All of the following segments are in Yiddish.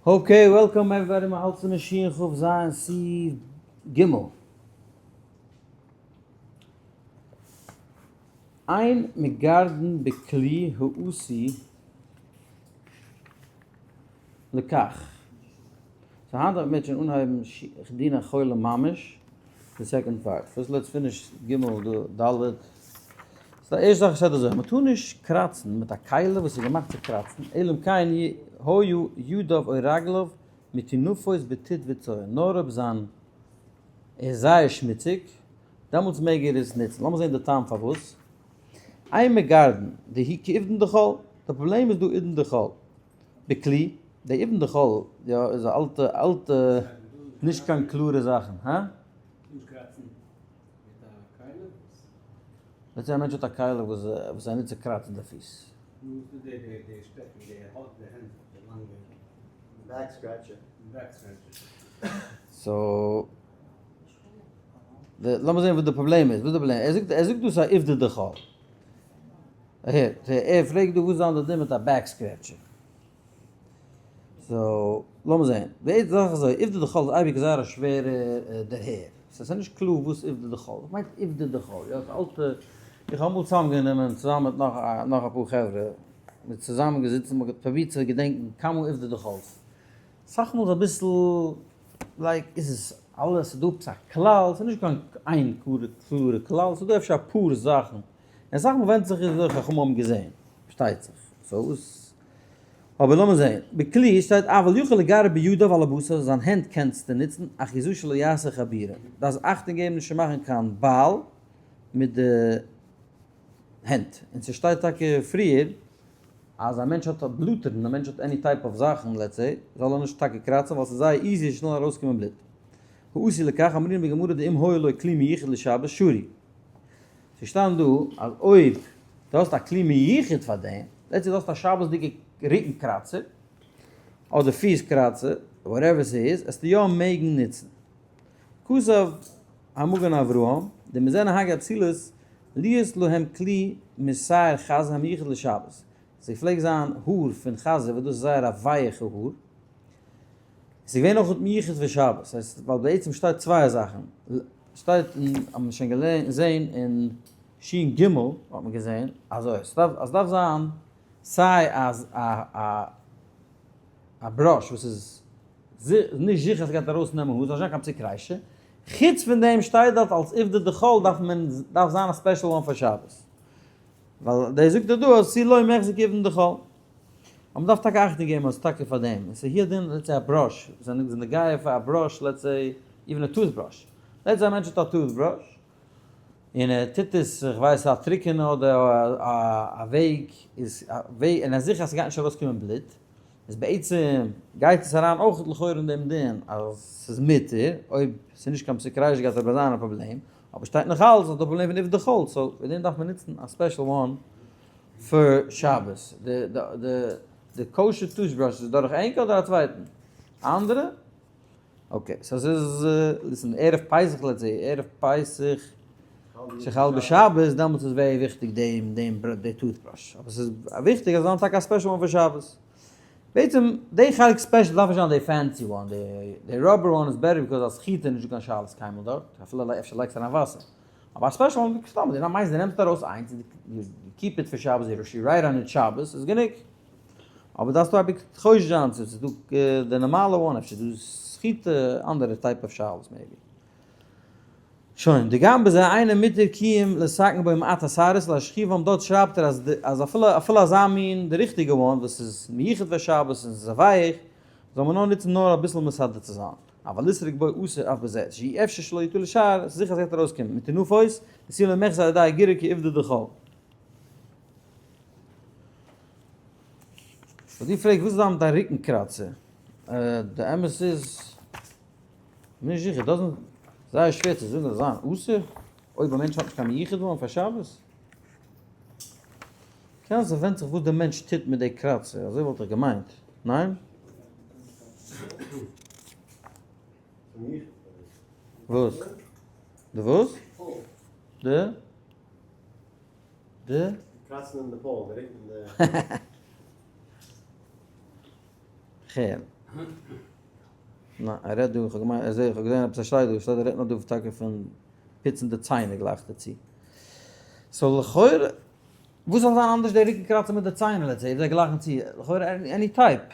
Okay, welcome everybody, מען האלט אין שיעור כ ז סי' ג. אין מגרדין בכלי העשוי לכך. So היינט וועט מען שוין אנהייבן דין החולה ממש, די second part. First let's finish ג דא ד. So די ערשטע זאך שטייט אזוי, מען טאר נישט קראצן מיט א כלי וואס איז געמאכט צו קראצן, אלא אם כן היו ידיו או רגליו מטונפות בטיט וצואה, נאר אויב זיין ער איז זייער שמוציג, דעמאלטס מעג ער עס נוצן. לאמיר זען די טעם פארוואס. אין מגרדין דהוא כעובדין דחול, די פראבלעם איז דא עובדין דחול בכלי, די עובדין דחול יא איז א אלטע אלטע נישט קיין קלארע זאכן, הא? let's say א מענטש האט א כלי וואס וואס ער נוצט צו קראצן די פיס. So לאמיר זען וואס די פראבלעם איז, וואס איז די פראבלעם? ער זאגט ער זאגט דאס א עובדא דחול. אהער, ער פרעגט דא וואס איז די דין מיט א back scratcher. So לאמיר זען. די ערשטע זאך איז אזוי, עובדא דחול איז אייביג זייער א שווערע דערהער. ס'איז נישט קלאר וואס עובדא דחול. וואס מיינט עובדא דחול? יא, ס'איז אלטע, איך האב אמאל צוזאמגענומען צוזאמען מיט נאך א נאך אפאר חברה, מ'איז צוזאמען געזיצן, מ'האט פרובירט צו געדענקן כמה עובדא דחול'ס. אסאך מאל איז אביסל like איז עס אלעס, ס'איז דא עפעס א כלל, ס'איז נישט קיין איין קלארע כלל, ס'איז דא אפשר אפאר זאכן, און אסאך מאל ווענדט זיך וויאזוי חכמים האבן געזען, פארשטייט זיך. So וואס, אבער לאמיר זען, בכלי שטייט אבל יכול לגרר בידיו על הבשר, זיין הענט קענסטו נוצן, אך יזהר שלא יעשה חבורה, דארפסט אכטונג געבן נישט צו מאכן קיין באל מיט די הענט, און ס'שטייט טאקע פריער אז א מענטש האט בלוטערן, א מענטש האט any type of זאכן let's say, זאל ער נישט טאקע קראצן ווייל ס'איז זייער easy שנעל ארויסקומען בלוט. העשוי לכך אמרינן בגמרא דאם היה לו כלי מיוחד לשבת שרי. ס'שטאנען דא אז אויב דו האסט א כלי מיוחד פאר דעם, let's say דו האסט א שבת'דיגע רוקן קראצער, אדער פיס קראצער, whatever ס'איז, עסטו יא מעגן נוצן. כתב המגן אברהם, דמזה נהגו הפסילות להיות להם כלי משער חזיר המיוחד לשבת, ס'פלעגט זיין האר פון חזיר וואס דאס איז זייער א ווייעכע האר, עס איז געווען אויך מיוחד פאר שבת, ס'הייסט ווייל בעצם שטייט צוויי זאכן, שטייט אין האט מען שוין געזען אין שין ג האט מען געזען אזוי, ס'דארף דארף זיין סיי אז א א א brush וואס איז נישט זיכער אז ס'גייט ארויס נעמען האר, ס'זאל נישט זיין קיין פסיק רישא, חוץ פון דעם שטייט דארט אלס עובדא דחול דארף מען דארף זיין א special one פאר שבת, ווייל דער זאגט דאך דא אז תו לא מיחזי כעובדין דחול. אבער מ'דארף טאקע אכטונג געבן אז טאקע פאר דעם, און ס'איז הוא הדין let's say א brush, זענען נוגע פאר א brush let's say even א tooth brush, let's say א מענטש האט א tooth brush און ער טוט עס איך ווייס א טרוקענע אדער א וועג איז א וועג און ער איז זיכער אז ס'גייט נישט ארויסקומען בלוט, איז בעצם גייט עס אריין אויך לכאורה אין דעם דין אז ס'איז מותר, אויב ס'איז נישט קיין פסיק רישא גייט אבער זיין א פראבלעם, אבער שטייט נאך אלס אז די פראבלעם פון עובדא דחול, so וועגן דעם דארף מען נוצן א special one פאר שבת. די די די kosher toothbrush איז דורך ענק אדער א צווייטן? אנדערע? Okay, so ס'איז listen, ערב פסח let's say, ערב פסח שחל בשבת, דעמאלטס איז very וויכטיג דעם דעם די toothbrush, אבער ס'איז וויכטיג אז זאל זיין טאקע א special one פאר שבת. בעצם די חלק special דארף נישט זיין די fancy one, די rubber one איז better because א סחיטה איז נישטא קיין שאלות קיינמאל דארט, אפילו אפשר לייגסט אריין וואסער, אבער א special one סתם די מיינסט די נעמסט ארויס איינס און יו keep it פאר שבת יו write on it שבת איז גענוג, אבער דארפסטו אייביג חושש זיין צו ס'איז דא די נארמאלע one אפשר איז דא סחיטה אנדערע type of שאלות maybe. שוין, די גם בזה אינו מותר כי אם לתקן בו מעט השערות להשכיבם דארט שרייבט ער אז אז אפילו אפילו אזא מין די ריכטיגע one וואס איז מיוחד פאר שבת און ס'איז א ווייך זאל מען נאר נוצן נאר אביסל מסדר צו זיין אבל לסרוק בו אסור אף בזה שאי אפשר שלא יטול שער ס'איז זיכער אז ס'גייט ארויסקומען מטינופות ותו לא מיחזי על ידי גירוי כעובדא דחול. סאו דו פרעגסט וואס איז דא מיט א רוקן קראצער? די אמת איז. נישט זיכער, דאס איז זייער שווער צו זאגן אז זיין אסור, אויב א מענטש האט נישט קיין מיוחד one פאר שבת. קען זיין ס'ווענדט זיך וואס די מענטש טוט מיט די קראצער, אזוי וואלט איך געמיינט, ניין? וואס? די וואס? די? די? קראצן אין די פאל, די רוקן, די. כ'הער. ניין, ער רעדט דא, איך האב געמיינט, איך זעה, איך האב געזען עפעס א שטייט דא, שטייט ער רעדט נאר דא טאקע פון פוצן די ציינער גלייך דערצו. so לכאורה, וואס זאל זיין אנדערש די רוקן קראצער מיט די ציינער let's say, אויב זיי גלייכן צו, לכאורה any type.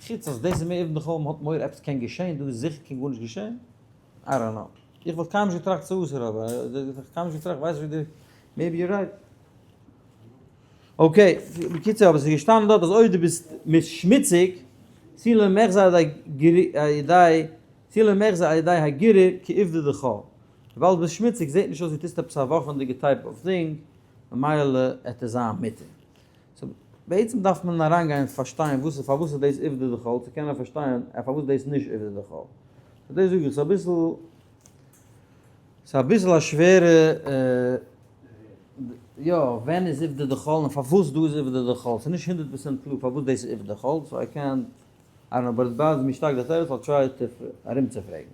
חוץ אז דאס איז מער עובדא דחול, מ'האט מורא עפעס קען געשען, דא איז זיכער קען גארנישט געשען. I don't know. איך וואלט קיינמאל נישט געטראכט ס'איז אסור אבער איך האב קיינמאל נישט געטראכט, ווייס נישט ווי די, maybe you're right. okay, בקיצור אבער ס'איז געשטאנען דארט אז אויב דו ביסט מיט שמוציג, צי לא מחזי על ידי צי לא מחזי על ידי הגירור כעובדא דחול. וויבאלד ביסט שמוציג זעט נישט אויס ווי טוסט עפעס א וואכענדיגע type of thing, ממילא עט עס זיין מותר. so בעצם דארף מען אריינגיין פארשטיין וואס איז פארוואס איז דאס עובדא דחול צו קענען פארשטיין פארוואס דאס נישט עובדא דחול. so דאס זאג איך ס'איז אביסל ס'איז אביסל א שווערע יא, ווען איז עובדא דחול און פארוואס דא איז עובדא דחול, ס'איז נישט 100% קלאר פארוואס דאס איז עובדא דחול, so I can't, I don't know, but עס באדערט מיר שטארק די תירוץ, I'll try to ארומצופרעגן.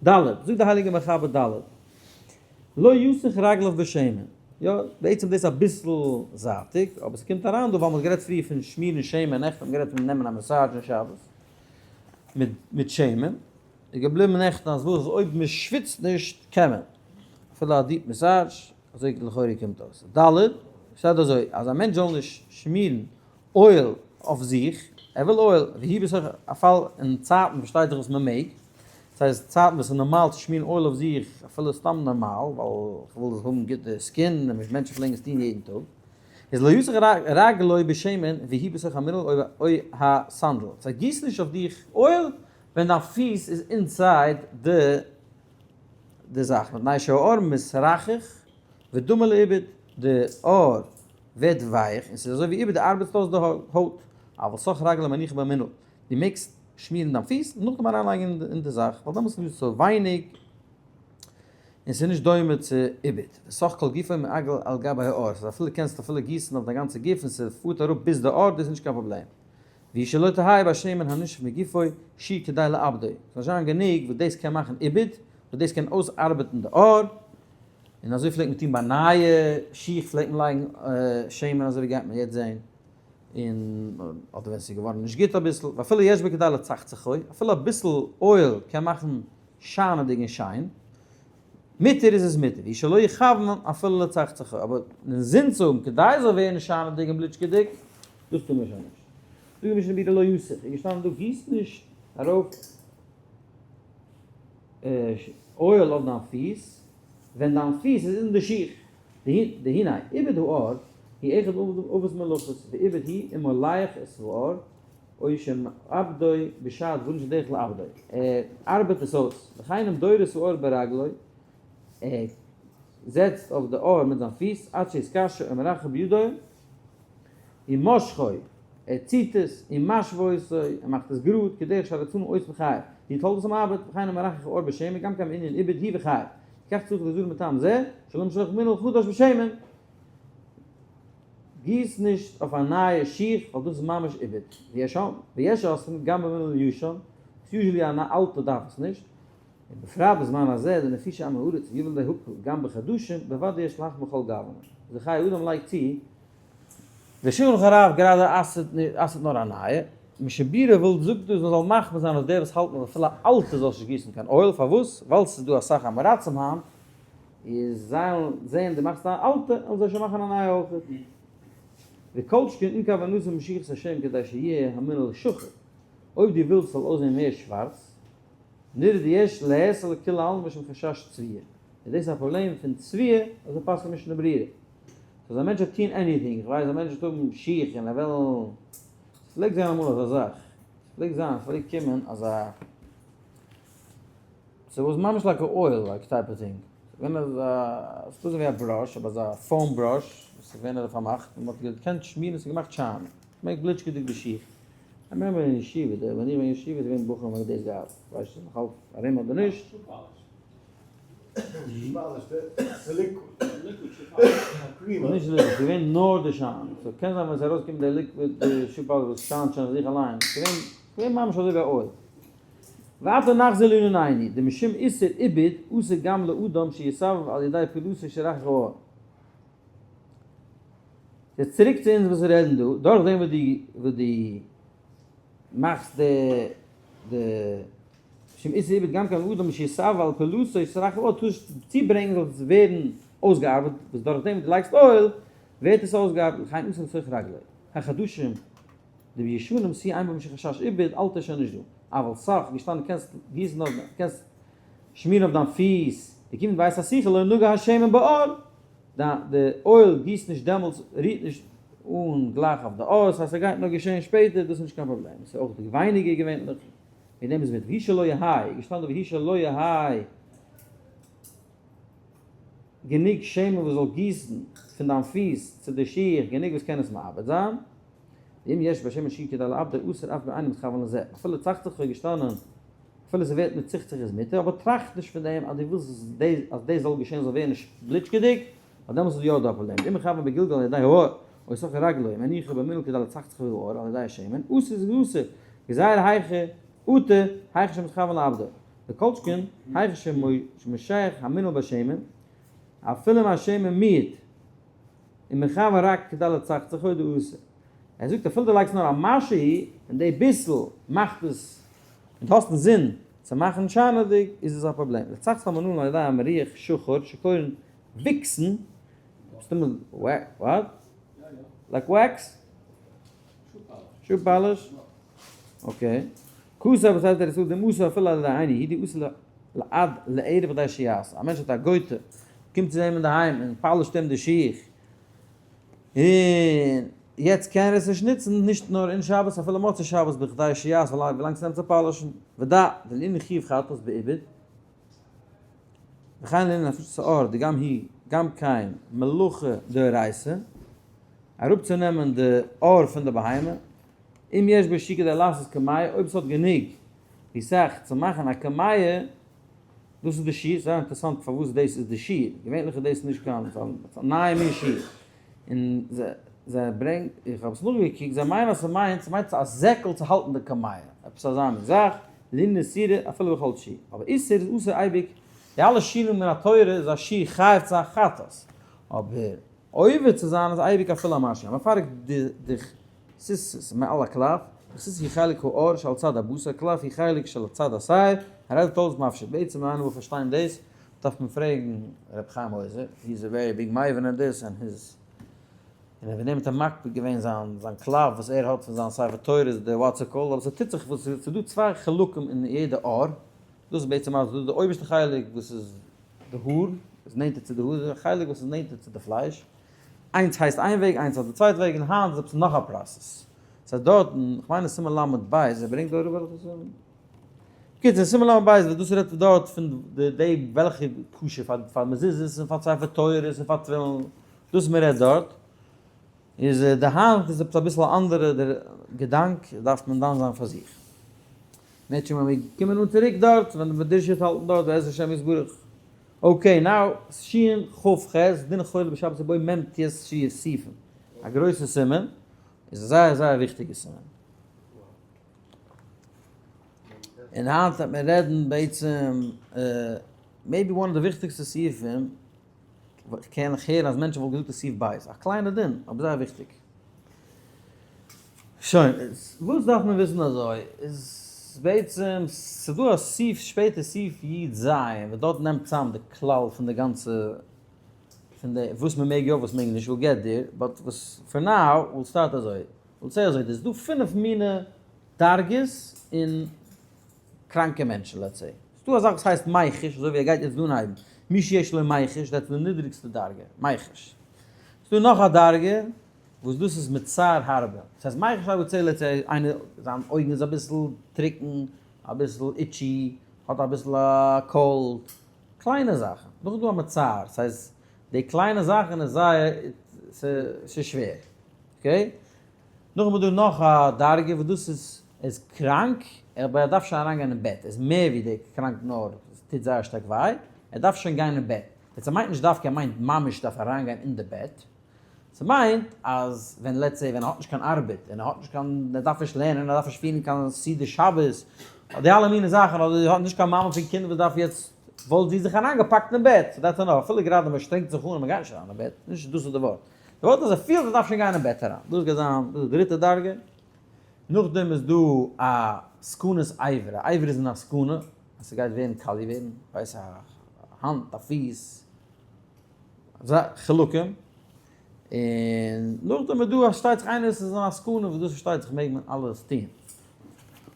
ד. זאגט די הייליגע מחבר ד. לא יסוך רגליו בשמן. יא, בעצם דאס אביסל זייטיג, אבער ס'קומט אריין דא ווייל מ'האט גערעדט פריער פון שמירן שמן, נעכטן האט מען גערעדט פון נעמען א massage אין שבת מיט שמן, איז געבליבן נעכטן אז וואס אויב מ'שוויצט נישט קען מען, אפילו א deep massage, אזוי לכאורה קומט אויס. ד. שטייט אזוי אז א מענטש זאל נישט שמירן oil אויף זיך, ער וויל oil, והוא בתוך א פאל אין צייטן פארשטייט זיך וואס מען מעג, דאס הייסט צייטן וואס איז נארמאל צו שמירן oil אויף זיך אפילו סתם נארמאל ווייל איך וויל האבן גוטע skin און מענטשן פלעגן עס טון יעדן טאג, איז לא יסוך רגלו בשמן והוא בתוך המנעל או הסנדל, סא גיס נישט אויף דיך oil ווען דיין פיס איז inside די די זאך, מפני שהעור מתרכך ודומה לעיבוד, די עור ווערט ווייך און ס'איז אזוי ווי עיבוד די ארבעטסט אויס די הויט, אבל סך רגלו מניחו במנעל, דו מעגסט שמירן דיין פיס און נאכדעם אריינלייגן אין די זאך, ווייל דעמאלטס איז נישט אזוי ווייניג און ס'איז נישט דומה צו עיבוד, וסך כל גופו מעגל על גבי העור, ס'איז אפילו קענסט אפילו גיסן אויף דיין גאנצע גוף און ס'פארט אראפ ביז די עור, דאס איז נישט קיין פראבלעם. והוא שלא תהא בשמן הנשפך מגופו שיעור כדי לאבדו, ס'זאל נישט זיין גענוג וואס דאס קען מאכן עיבוד, וואס דאס קען אויסארבעטן די עור, און אזוי פלעגט מען טון ביי נייע שיך פלעגט מען לייגן שמן אזוי ווי גייט מען יעצט זען, און אדער ווען ס'איז געווארן נישט גוט אביסל, ואפילו יש בו כדי לצחצחו, אפילו אביסל oil קען מאכן שיינעדיג און שיין, מותר איז עס מותר, והוא שלא יכוון אפילו לצחצחו, אבער אינזין צו האבן כדי עס זאל ווערן שיינעדיג און בליטשקעדיג, דאס טאר מען שוין נישט. זאגט די משנה ברורה לא יסוך, איז געשטאנען דא גיס נישט ארויף oil אויף דיין פיס ווען דיין פיס איז אין די שיך, דהנה עיבוד העור הוא אחד מאבות מלאכות ועיבוד הוא אם מולח את העור או שמעבדו בשאר דברים שדרך לאבדו, ער ארבעט עס אויס, וכן אם דורס העור ברגלו, ער זעצט אויף די עור מיט זיין פיס עד שיתקשה או מרככו בידו, ומשכו, ער ציט עס, ומשווה אותו, ער מאכט עס גראד, כדרך שהרצון עושה וחייב, והוא תולדות המעבד, וכן המרכך העור בשמן, גם כן בענין עיבוד הוא וחייב, וכך צריך לזהר מטעם זה, שלא למשוך מנעל חדש בשמן. גיס נישט אויף א נייע שיך, ווייל דאס איז ממש עיבוד. ויש אוסרין גם במנעל ישן, וואס usually אן אלטע דארף עס נישט, ובפרט בזמן הזה דנפישי עם הארץ ויבא לידי הקל גם בחדשים, בוודאי יש להחמיר בכל גוונא. דער חיי אדם לייגט צו, דער שולחן הרב גראדע אסר'ט נאר א נייע, משנה ברורה וויל זאגט דאס מען זאל מחמיר זיין אויף דער וואס האלט אז אפילו א אלטע זאל נישט גיסן קיין oil, פארוואס? ווייל ס'איז דא אסאך עם הארצים היינט, איז זיי וועלן זעהן דו מאכסט א אלטע וועלן זיי שוין מאכן א נייע אויכעט. וכל שכן אם כוונתו משיכת השם כדי שיהיה המנעל שחור, אויב דו ווילסט ס'זאל אויסזעהן מער שווארץ, נראה דיש לאסור לכולי עלמא משום חשש צביעה, איז דאס א פראבלעם פון צביעה, אזוי פסק'נט משנה ברורה. אז א מענטש וועט טוהן anything, איך ווייס א מענטש וועט האבן שיך און ער וועל, ס'פלעגט זיין אמאל אזא זאך, ס'פלעגט זיין, ס'פלעגט קומען אזא, ס'וואס ממש like א oil like type of thing, ס'געווען אזא, ס'איז אזוי ווי א brush, אבער אזא foam brush, וואס איז געווען אזוי פארמאכט, און מ'האט געקענט שמירן, ס'האט געמאכט שיין, ס'געמאכט בליטשקעדיג די שיך. I remember אין ישיבה, ווען איך בין אין ישיבה איז געווען בחורים וואס האבן דאס געהאט, כ'ווייס נישט צו ס'איז נאך אלץ ארום אדער נישט. נישט liquid, ס'איז געווען נאר די שיין, so קען זיין ווען ס'איז ארויסגעקומען די liquid די shoe polish וואס שיינט שוין זיך אליין, ס'איז געווען ממש אזוי ווי א oil. ועתה נחזור לענינינו, דמשום איסור עיבוד אסור גם לאדם שיסבב על ידי פעולתו שרכך העור. יעצט צוריק צו אונז וואס רעדן דא, דורכדעם וואס דו וואס דו. מאכסט די די משום איסור עיבוד גם כן אדם שיתאוה על פעולתו יתרחב עוד, טוסט צוברענגען זאל עס ווערן אויסגעארבעט, וואס דורך דעם וואס דו לייגסט oil ווערט עס אויסגעארבעט, לכן אסור לתוך רגלו. החדשים דבישנים סי' אין בו משום חשש עיבוד, אלטע איז שוין נישט דא. אבל סך, געשטאנען קענסט גיסן אויף דיין, קענסט שמירן אויף דיין פיס, דכיון בעת הסיכה לא נגע השמן בעור, דיין די oil גיסט נישט דעמאלטס, רירט נישט אן גלייך אויף די עור, ס'הייסט ס'גייט נאר געשען שפעטער, דאס איז נישט קיין פראבלעם, עס איז אויך ווייניגער געווענליך, מיט דעם איז מיט והוא שלא יהא, געשטאנען דא והוא שלא יהא גענוג שמן וואס זאל גיסן פון דיין פיס צו די שיך, גענוג וואס קען עס מעבד זיין. ואם יש בשמן שיעור כדי לאבדו אסור אף באינו מתכוון לזה, אפילו צחצוח איז געשטאנען, אפילו ס'ווערט מצוחצח איז מותר, אבער טראכט נישט פון דעם אז דו ווילסט אז דאס זאל געשען זאל ווערן בליטשקעדיג, ווייל דעמאלס איז יא דא א פראבלעם, ואם מכוון בגלגול על ידי העור, או סך רגלו, מניחו במנעול כדי לצחצחו העור על ידי השמן, אסור איז אסור, גזירה היכי אטו היכי שמתכוון לאבדו, וכל שכן היכי שמושך המנעול בשמן, אפילו אם השמן מיעוט. און מכוון רק כדי לצחצחו דאסור. ער זאגט אפילו דו לייגסט נאר א משהו און די ביסל מאכט עס און דו האסט אינזין צו מאכן שיינעדיג איז עס א פראבלעם. לצחצח המנעול על ידי המריח שחור שקורין וויקסן, מסתמא what? Like wax? Shoe polish? Okay. כסא וואס הייסט דער איסור דמסור אפילו על ידי אינו יהודי אסור לעד לערב כדי שיעשה. א מענטש האט א גויטע, קומט צו אים אינדערהיים און פאלישט אים די שיך, און יעצט קען ער עס נישט נוצן, נישט נאר אין שבת אפילו מוצאי שבת בכדי שיעשה ווילאנג ס'נעמט צו פאלישן. ודע, דלענין חיוב חטאת בעיבוד, וכן לענין הפשטת העור דגם היא גם כן מלאכה דאורייתא, אראפצונעמען די עור פון די בהמה, אם יש בו שיעור כדי לעשות קמיע, אויב עס האט גענוג ווי סאך צו מאכן א קמיע, דאס איז די שיעור, זייער אינטערעסאנט פארוואס דאס איז די שיעור, געווענליך איז דאס נישט קיין, ס'איז א נייע מין שיעור, און זיי ברענגט, איך האב עס נאכגעקוקט, זיי מיינען אז ס'מיינט, ס'מיינט א זעקל צו האלטן די קמיע, עפעס אזא מין זאך, לענין איסורא אפילו בכל שיעור, אבער איסור איז אסור אייביג, די אלע שיעורים מן התורה איז א שיעור חייב צו זיין חטאת, אבער עובר צו זיין איז אייביג אפילו א משהו, המפרק די סיסית מעל הקלף, וסיסית היא חלק העור שעל צד הבשר, קלף היא חלק של צד השעיר, הרי זה תולדות מפשט, בעצם ווען איינער וויל פארשטיין דאס, דארף מען פרעגן ר' חיים עוזר, he is a very big מבין אין דאס, און his, און וועגן דעם האט ער מקפיד געווען זיין זיין קלף וואס ער האט פון זיין ספר תורה איז די what's it called, אבער ס'טוט זיך וואס ס'איז דא צוויי חלקים אין יעדע עור, דאס איז בעצם אז דא די אויבערשטע חלק וואס איז די האר, איז נענטער צו די האר, די חלק וואס איז נענטער צו די פלייש, איינס הייסט איין וועג איינס הייסט די צווייטע וועג און היינט איז עפעס נאך א process. ס'הייסט דארטן, כ'מיין אין סימן ל' ב', ער ברענגט דא אראפ וועלכע סימן? בקיצור אין סימן ל' ב' וואס דאס רעדט דארט פון די די וועלכע כשר פאר פאר מזוזות און פאר ספר תורות און פאר תפילין, דאס מ'רעדט דארט, איז די היינט איז עפעס אביסל א אנדערע דער געדאנק דארף מען דן זיין פאר זיך. מערטשעם ווען מיר קומען אן צוריק דארט ווען די מדרש האלטן דארט בעזר השם יתברך. Okay now, שין כ ח, דין חולה בשבת ובו מ ט סעיפים, א גרויסע סימן, איז א זייער זייער וויכטיגע סימן. און היינט וועט מען רעדן בעצם maybe one of די וויכטיגסטע סעיפים, קען איך הערן אז מענטשן וואלטן געזאגט איז סעיף ב', א קליינע דין אבער זייער וויכטיג. שוין, וואס דארף מען וויסן אזוי, איז בעצם ס'דא א סעיף שפעטער סעיף י ז וואס דארט נעמט צאם די כלל פון די גאנצע פון די וואס מ'מעג יא וואס מ'מעג נישט, we'll get there, but וואס for now we'll start אזוי, we'll say אזוי, ס'איז דא פינף מינע דרגות אין קראנקע מענטשן let's say, ס'דא א זאך וואס הייסט מיחוש, אזוי ווי ער גייט יעצט אנהייבן, מי שיש לו מיחוש, that's די נידריגסטע דרגה, מיחוש. ס'דא נאך א דרגה וואס דאס איז מצער הרבה, דאס הייסט מיחוש הרבה צער let's say איינער זיין אויגן איז אביסל טרוקן, אביסל itchy, האט אביסל א cold, קליינע זאכן, נאך איז דא א מצער, דאס הייסט די קליינע זאכן איז זייער ס'איז שווער, okay? נאכדעם איז דא נאך א דרגה וואס דאס איז ער איז קראנק אבער ער דארף שוין אריינגיין אין בעט, ער איז מער ווי די קראנק נאר עס טוט זייער שטארק וויי, ער דארף שוין גיין אין בעט, יעצט ס'מיינט נישט דווקא ער מיינט ממש דארף אריינגיין אין די בעט, ס'מיינט אז ווען let's say ווען ער האט נישט קיין ארבעט און ער האט נישט קיין ער דארף נישט לערנען ער דארף נישט פירן קיין סעודה שבת די אלע מיני זאכן אדער ער האט נישט קיין מאמע פון קינד וואס דארף יעצט וואלט זי זיך אריינגעפאקט אין בעט, so that's enough, אפילו גראדע מען שטרענגט זיך אן און מען גייט נישט אריין אין בעט, נישט דאס איז די ווארט, די ווארט איז ער פילט ער דארף שוין גיין אין בעט אריין, דאס גייט זיין דאס איז די דריטע דרגה. נאכדעם איז דא א סכנת אבר, א אבר איז אין א סכנה אז ס'גייט ווערן קאליע ווערן, ווייס א האנט א פיס, אזא חלקים, און נאכדעם איז דא פארשטייט זיך איינער וואס איז אין א סכנה וואס דאס פארשטייט זיך מעג מען אלעס טון.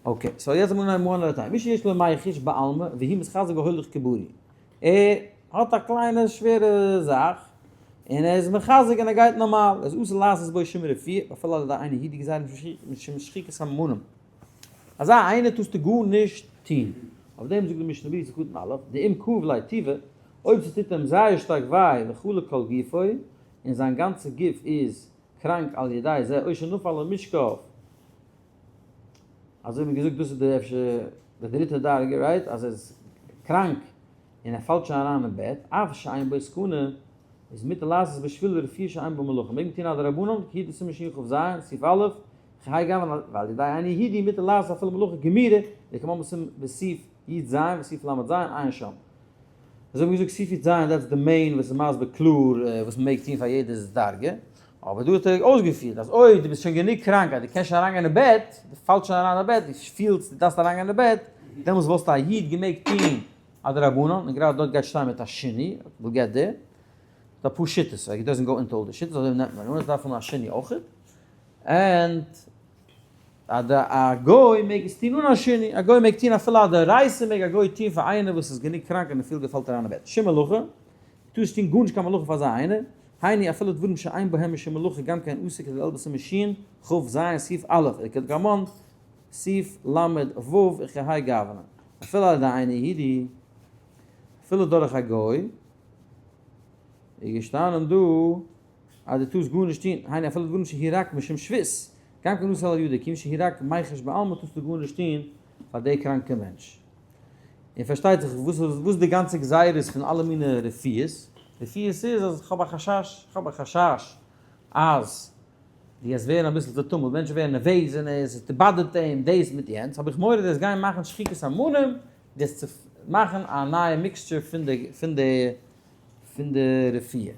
okay, so יעצט לאמיר אנהייבן one at a time. מי שיש לו מיחוש בעלמא והוא מתחזק והולך כבריא. ער האט א קליינע שווערע זאך און ער איז מחזק און ער גייט נארמאל, איז אסור לעשות בו שום רפואה, אפילו על ידי אינו יהודי גזירה משום שחיקת המנים. אזא איינער טארסטו גארנישט טון. אויף דעם זאגט די משנה ברורה סעיף קטן א', דאם כאב ליה טובא, אויב ס'טוט אים זייער שטארק וויי וחלה כל גופו, און זיין גאנצע גוף איז קראנק על ידי זה, או שנפל למשכב, אזוי האט מען געזאגט דאס איז די אפשר די דריטע דרגה right אז ער איז קראנק און ער פאלט שוין אריין אין בעט אף שאין בו סכנה איז מותר לעשות בשביל רפואה שאין בה מלאכה מעג מען טון א דרבנן כידוע סימן שכ"ז סעיף א' כהאי גוונא ועל ידי אינו יהודי מותר לעשות אפילו מלאכה גמורה וכמאן בסעיף י"ז וסעיף ל"ז עיין שם. אזוי האט מען געזאגט סעיף י"ז that's די main וואס איז מסביר קלאר וואס מען מעג טון פאר יעדע דרגה, אבער דא האט ער אויסגעפירט אז אויב דו ביסט שוין גענוג קראנק אז דו קענסט שוין אריינגיין אין בעט, דו פאלסט שוין אריין אין בעט, דו פילסט דו דארפסט אריינגיין אין בעט, דעמאלטס וואלסטו א איד געמעגט טון א דרבנן, און גראדע דארט גייט שטיין מיט א שינוי, we'll get there, ס'דא אפאר שיטות, he doesn't go into all די שיטות, אזוי נעמט מען אן אז דארף האבן א שינוי אויכעט, and אז די א גוי מעג עס טון אן א שינוי, א גוי מעג טון אפילו א דאורייתא מעג א גוי טון פאר איינער וואס איז גענוג קראנק און ער פילט ער פאלט אריין אין בעט, שום מלאכה, טאר נישט טון גארנישט קיין מלאכה פאר אזא איינער, היינו אפילו דברים שאין בהם משום מלאכה גם כן אסור כדלהלן בסימן שכ"ז סעיף א' וכדלקמן סעיף ל"ו וכהאי גוונא, אפילו על ידי אינו יהודי, אפילו דורך א גוי, איז געשטאנען דא אז דו טארסט גארנישט טון, היינו אפילו דברים שהוא רק משום שבות, גם כן אסור על ידו, כיוון שהוא רק מיחוש בעלמא טארסטו גארנישט טון פאר די קראנקע מענטש. און פארשטייט זיך וואס איז די גאנצע גזירות פון אלע מיני רפואות, רפואות איז אז איך האב א חשש, איך האב א חשש אז דו גייסט ווערן אביסל צוטומלט, מענטשן ווערן נערוועז און עס באדערט אים דאס מיט יענץ, האב איך מורא דו וועסט גיין מאכן שחיקת המנים, דו וועסט מאכן א נייע mixture פון די פון די פון די רפואה.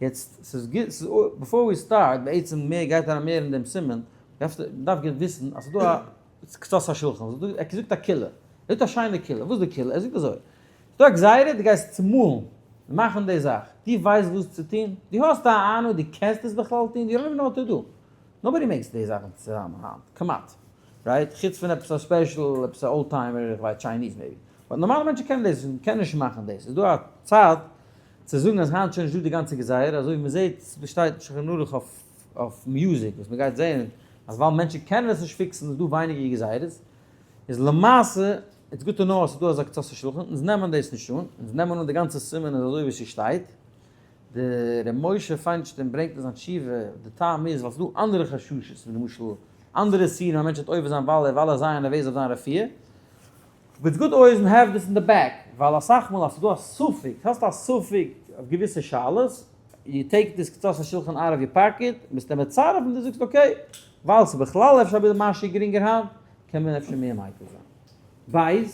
יעצט ס'איז גוט, ס'איז before we start, בעצם מער גייט אריין מער אין דעם סימן, דארפסטו, מ'דארף גוט וויסן אז ס'איז דא א קצות השולחן, ער האט געזאגט א קולא, ער זאגט א שיינע קולא, וואס איז די קולא? ער זאגט אזוי, ס'איז דא א גזירה דו גייסט צומאלן, מאכן די זאך, דו ווייסט וואס צו טון? דו האסט א אהנונג דו קענסט עס בכלל טון? you don't even know what to do, nobody makes די זאכן צוזאמען היינט, כמעט, right? חוץ פון עפעס א special, עפעס א old timer, איך ווייס Chinese maybe, but נארמאלע מענטשן קענען דאס, קענען נישט מאכן דאס, איז דא א צד צו זאגן אז היינט שוין נישט דא די גאנצע גזירה, אזוי ווי מ'זעט ס'שטייט אין שולחן ערוך אויף אויף music וואס מ'גייט זעהן אז ווייל מענטשן קענען עס נישט fix ן איז דא ווייניגער גזירות, איז למעשה it's good to know אז ס'איז דא אזא קצות השולחן, אונז נעמען דאס נישט אן, אונז נעמען אן די גאנצע סימן איז אזוי ווי ס'שטייט, די ר' משה פיינשטיין ברענגט אין זיין תשובה די טעם איז ווייל ס'איז דא אנדערע חששות ווי למשל אנדערע איסורים א מענטש וועט עובר זיין ווייל ער ווייל ער זייער נערוועז אויף זיין רפואה, but it's good always have this in the back, ווייל אסאך מאל אז ס'איז דא א ספק, האסט א ספק אויף געוויסע שאלות, you take this קצות השולחן out of your pocket, ביסטו מצרף און דו זאגסט okay, ווייל ס'איז בכלל אפשר אביסל משהו גרינגער היינט, קען מען אפשר מער מיקל זיין. בית,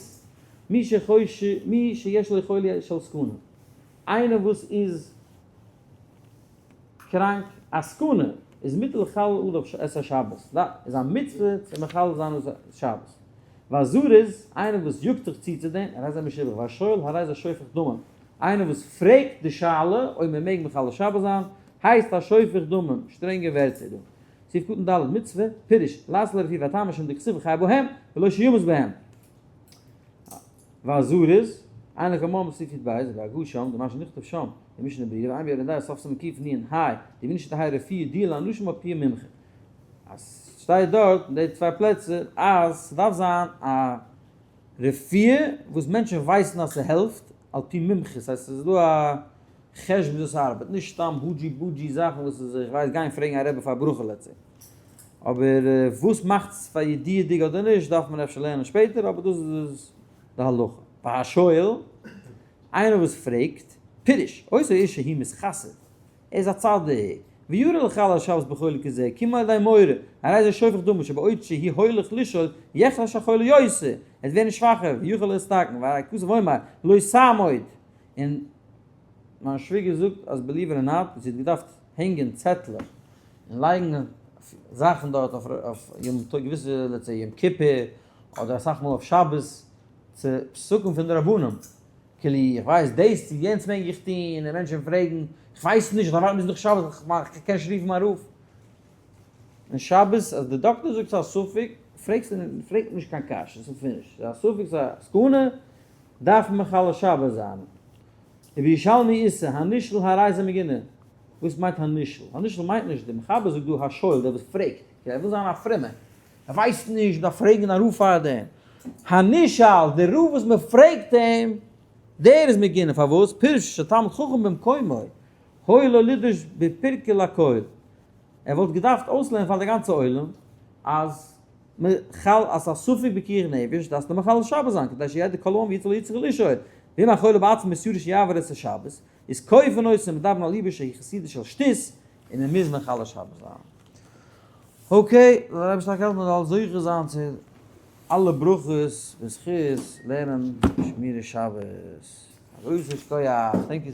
מי שחוש מי שיש לו חולי של סכנה, איינער וואס איז קראנק א סכנה, איז מותר לחלל עליו את השבת, איז א מצוה צו מחלל זיין שבת. והזריז, איינער וואס יאגט זיך צו צו דעם, הרי זה משובח, והשואל הרי זה שופך דמים, איינער וואס פרעגט די שאלה אויב מען מעג מחלל שבת זיין, הייסט א שופך דמים, שטרענגע ווערטער דא. סעיף קטן ד', מצוה, פירוש, לעשות לרפואה והטעם משום דכתיב וחי בהם, ולא שימות בהם. והזריז, איינער כמוהו בסעיף י"ב, והגה שם, דמה שנכתב שם, במשנה ברורה, ועיין ביורה דעה סוף סימן קנ"ה, דבענין שתהא רפואה ידועה לאנשים על פי מומחה. אז ס'שטייט דארט אין די צוויי פלעצער אז ס'דארף זיין א רפואה וואס מענטשן ווייסן אז ס'העלפט על פי מומחה, ס'הייסט ס'איז דא א חשבון וויאזוי ס'ארבעט, נישט סתם הודזשי בודזשי זאכן וואס איז איך ווייס גיין פרעגן א רבי פאר א ברכה let's say. אבער וואס מאכט עס פאר ידיעה'דיג אדער נישט דארף מען אפשר לערנען שפעטער אבער דאס איז די הלכה. והשואל, איינער וואס פרעגט, פירוש, אותו איש שהוא מתחסד, ער איז א צדיק, וירא לחלל השבת בחולי כזה, כי על ידי מורא, הרי זה שופך דמו שבעוד שהוא הולך לשאול, יחלש החולי יותר, ער וועט ווערן שוואכער, ויוכל להסתכן, והרי כתוב אומר, לא תעמוד, און מיין שוויגער זאגט אז believe it or not, זי האט געדארפט הענגען צעטלעך און לייגן זאכן דארט אויף יום טוב, געוויסע let's say יום כיפור, אדער אסאך מאל אויף שבת, צו פסקים פון די רבנים. כאילו איך ווייס דאס צו יענץ מעג איך טון, און מענטשן פרעגן, איך ווייס נישט, איך דארף ווארטן ביז נאך שבת, איך קען נישט רופן מיין רב. און שבת אז די דאקטער זאגט ס'איז א ספק, פרעגסטו פרעגט מען נישט קיין קשיות, ס'איז finish. ס'איז א ספק, ס'איז א סכנה, דארף מען מחלל שבת זיין. ובירושלמי איתא, הנשאל הרי זה מגונה. וואס מיינט הנשאל? הנשאל מיינט נישט, די מחבר זאגט דא השואל, דער וואס פרעגט, ער וויל זיין א פרומער, ער ווייסט נישט, מ'דארף פרעגן א רב פאר דעם. הנשאל, דער רב וואס מ'פרעגט אים, דער איז מגונה, פארוואס? פירוש שתלמיד חכם במקומו, היה לו לדרוש בפירקא לכל. ער וואלט געדארפט אויסלערנען פאר די גאנצע עולם אז מ'חל אז ס'איז א ספק פיקוח נפש דארפסטו מחלל שבת זיין כדי שידע כל העם ויצא לא יצטרך לשאול ואם החולה בעצמו מתיירא שיעבור את השבת איז כופין אותו ומדברין על ליבו שהיא חסידות של שטות און מען מוז מחלל שבת זיין. okay, זאל דער אייבערשטער העלפן מען זאל זוכה זיין צו אלע ברכות בזכות לערנען שמירת שבת. א גרויסע שכוח, thank you.